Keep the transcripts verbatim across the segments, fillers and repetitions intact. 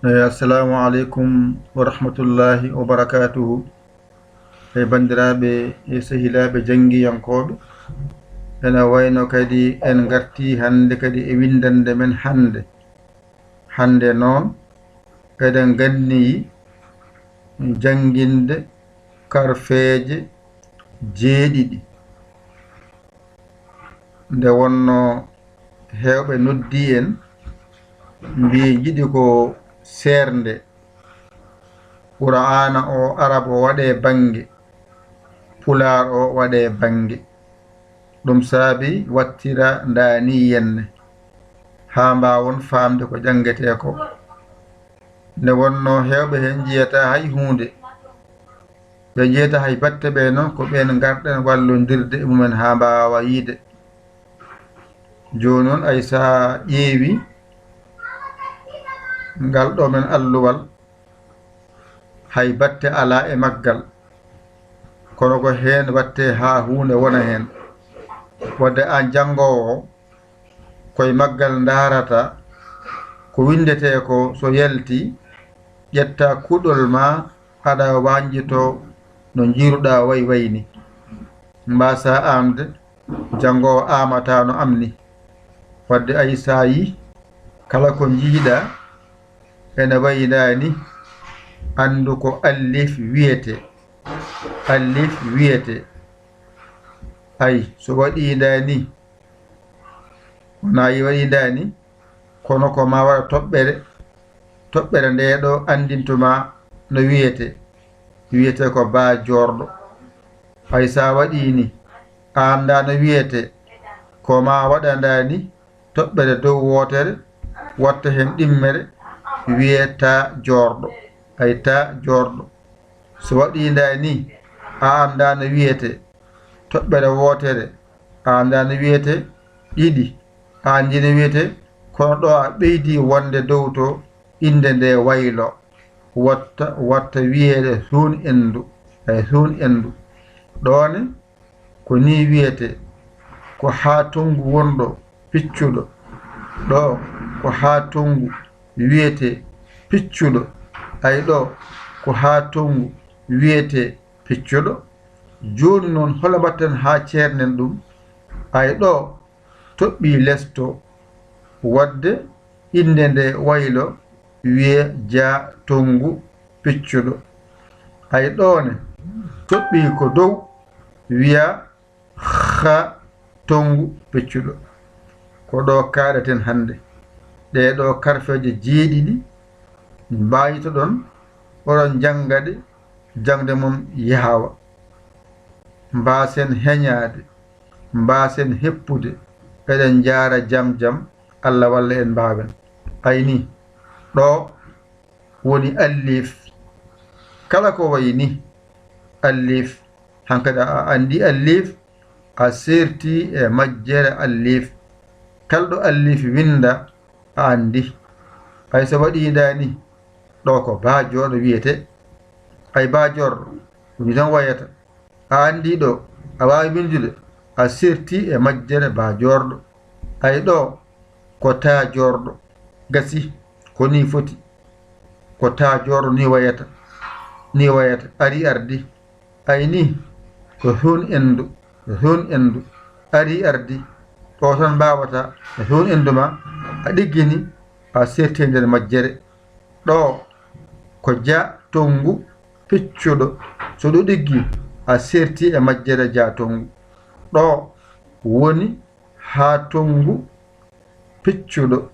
Eyi, assalamu aleykum wa rahmatullahi wa barakatuhu. E banndiraaɓe e sehilaaɓe janngiyankooɓe, ene wayno kadi en ngartii hannde kadi e winndannde men hannde. Hannde noon, eɗen nganniyi jannginde karfeeje jeeɗiɗi. Nde wonnoo heewɓe noddii en, mbii njiɗi ko seernde, Qur'aana o Arab o waɗee bannge, Pulaar o waɗee bannge. Ɗum saabi wattira ndaa nii yenne, haa mbaawon faamde ko janngetee ko. Nde wonnoo heewɓe heen njiyataa hay huunde, ɓe njiyataa hay batte ɓe noon, ko ɓeen ngarɗen wallondirde e mumen haa mbaawa yiide. Jooni noon, ay so a ƴeewi ngal ɗo men alluwal, hay batte alaa e maggal, kono ko heen wattee haa huunde wona heen. Wadde aan janngoowo o, koye maggal ndaarata ko winndetee ko, so yalti, ƴetta kuɗol ma, aɗa wañjito no njiiruɗaa way way ni. Mbaasa aamde, janngoowo aamata no am ni. Wadde ay so a yi kala ko njiiɗa ene wayi ndaa ni, anndu ko allif wiyetee. Allif wiyetee. Ay, so waɗii ndaa ni, wonaa yi waɗii ndaa ni, kono ko ma waɗa toɓɓere, toɓɓere nde ɗo anndinto ma no wiyetee. Wiyetee ko baa joorɗo. Hay so a waɗii ni, a anndaa no wiyetee, ko ma waɗa ndaa ni, toɓɓere dow wootere, watta heen ɗimmere, wiyee taa joorɗo. Ay taa joorɗo. So waɗii ndaa ni, a anndaa no wiyetee, toɓɓere wootere, a anndaa no wiyetee, ɗiɗi, a anndii no wiyetee, kono ɗo a ɓeydii wonde dow to innde nde waylo, watta, watta wiyeede suun enndu, ay suun enndu. Ɗo ne, ko nii wiyetee, ko haa tonngu wonɗo piccuɗo. Ɗo, ko haa tonngu wiyetee piccuɗo. Ay ɗo, ko haa tonngu wiyetee piccuɗo. Jooni noon, holo mbaɗten haa ceernen ɗum? Ay ɗo, toɓɓii les to, wadde innde nde waylo wiyee jaa tonngu piccuɗo. Ay ɗo ne, toɓɓii ko dow, wiyaa haa tonngu piccuɗo. Ko ɗo kaaɗaten hannde. Ɗee ɗo karfeeje jeeɗiɗi mbaajitoɗon, oɗon njannga ɗe, jaŋde mon yaawa. Mbaasen heñaade, mbaasen heppude, eɗen njaara jam jam, Alla walla en mbaawen. Ay ni, ɗo woni allif. Kala ko wayi ni, allif. Hankadi a anndi allif, a seerti e majjere allif. Kala ɗo allif winnda, a anndi. Ay so waɗii ndaa ni, ɗo ko baa joorɗo wiyetee. Ay baa joorɗo, ɗum ni tan wayata. A anndi ɗo, a waawi winndude, a seerti e majjere baa joorɗo. Ay ɗo, ko taa joorɗo. Gasi, ko nii foti. Ko taa joorɗo nii wayata. Nii wayata, arii ardi. Ay ni, ko huun enndu, ko huun enndu. Arii ardi. Ɗo tan mbaawata, ko huun enndu ma, a ɗiggini, a seerti e nder majjere. Ɗo, ko jaa tonngu piccuɗo. So ɗo ɗiggi, a seerti e majjere jaa tonngu. Ɗo woni haa tonngu piccuɗo.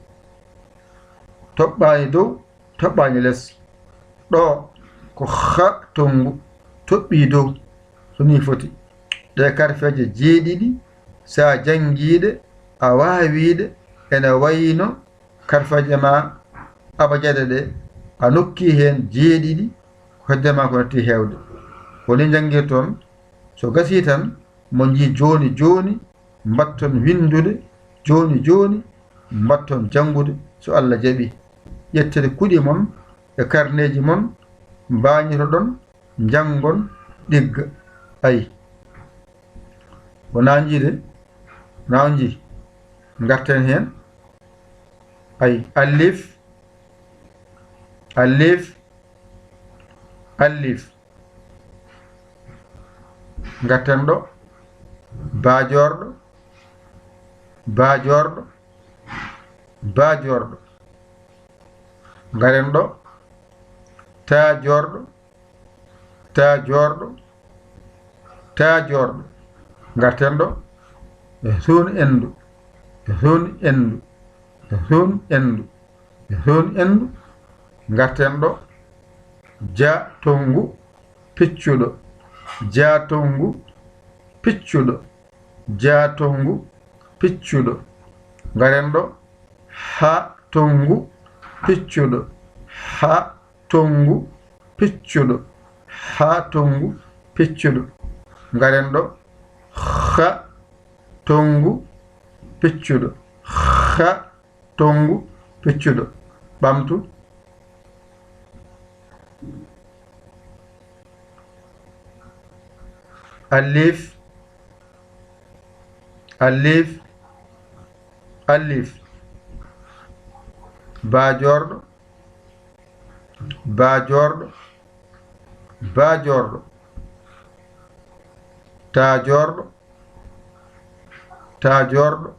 Toɓɓaani dow, toɓɓaani les. Ɗo, ko haa tonngu toɓɓii dow. So nii foti. Ɗee karfeeje jeeɗiɗi, so a janngii ɗe, a waawii ɗe, ene wayno karfeeje ma abajade ɗe, a nokkii heen jeeɗiɗi, ko hedde ma ko natti heewde. Ko ni njanngirton, so gasii tan, mo njii jooni jooni, mbatton winndude, jooni jooni, mbatton janngude, so Alla jaɓii. Ƴettee kuɗi mon e karneeji mon, mbaañotoɗon, njanngon, ɗigga. Ay. Wonaa njii de, wonaa on njii. Ngarten heen. Ay, allif, Alif, alif. Ngatten ɗo, baajoorɗo, baajoorɗo, baajoorɗo. Ngaren ɗo, taajoorɗo, taajoorɗo, taajoorɗo. Ngarten ɗo, e suun endu, e suun endu, e suun endu, e suun endu. Ngarten ɗo, ja tonngu piccuɗo, ja tonngu piccuɗo, ja tonngu piccuɗo. Ngaren ɗo, ha tonngu piccuɗo, ha tonngu piccuɗo, ha tonngu piccuɗo. Ngaren ɗo, ha tonngu piccuɗo, ha tonngu piccuɗo. Ɓamtu. Alif, alif, alif. Baajoorɗo, baajoorɗo, baajoorɗo. Taajoorɗo, taajoorɗo,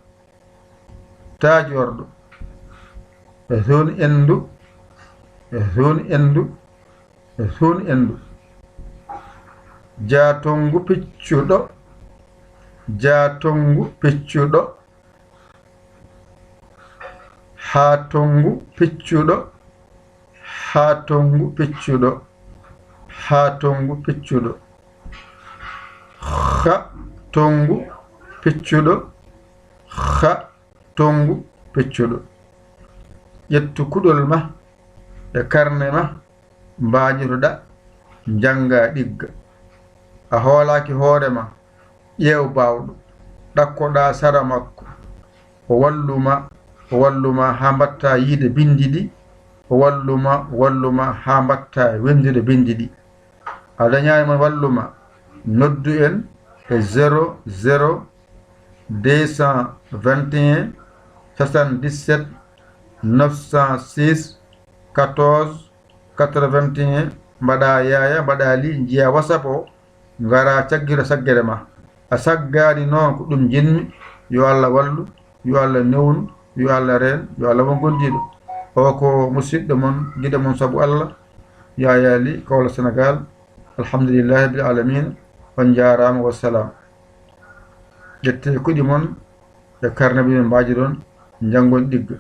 taajoorɗo. E suun endu, e suun endu, e suun endu. Ja tonngu piccuɗo, ja tonngu piccuɗo, ha tonngu piccuɗo, ha tonngu piccuɗo, ha tonngu piccuɗo. Ha tonngu piccuɗo, ha tonngu piccuɗo. Ƴettu kuɗol ma e karne ma, mbaajotoɗa, njannga, ɗigga. A hoolaaki hoore ma, ƴeew baawɗo, ɗakkoɗa sara makko. O wallu ma, o wallu ma haa mbaɗta yiide binndi ɗi, o wallu ma, o wallu ma haa mbaɗta winndude binndi ɗi. A dañaani mo wallu ma, noddu en e zéro zéro deux cent vingt et un soixante-dix-sept neuf cent six quatorze quatre-vingt-un, mbaɗa yaaya, mbaɗa li, njiya WhatsApp o, ngara caggita saggere ma. A saggaani noon, ko ɗum njiɗmi. Yo Allah wallu, yo Allah newnu, yo Allah reen, yo Allah won gondiiɗo. O ko musidɗo mon, giɗo mon sabu Allah, Yaya Ly, Kaolack, Sénégal. Alhamdulillahi rabbil alamin. On njaaraama, wassalam. Ƴettee kuɗi mon e karne, ɓe min mbaaji ɗon, njanngon ɗigga.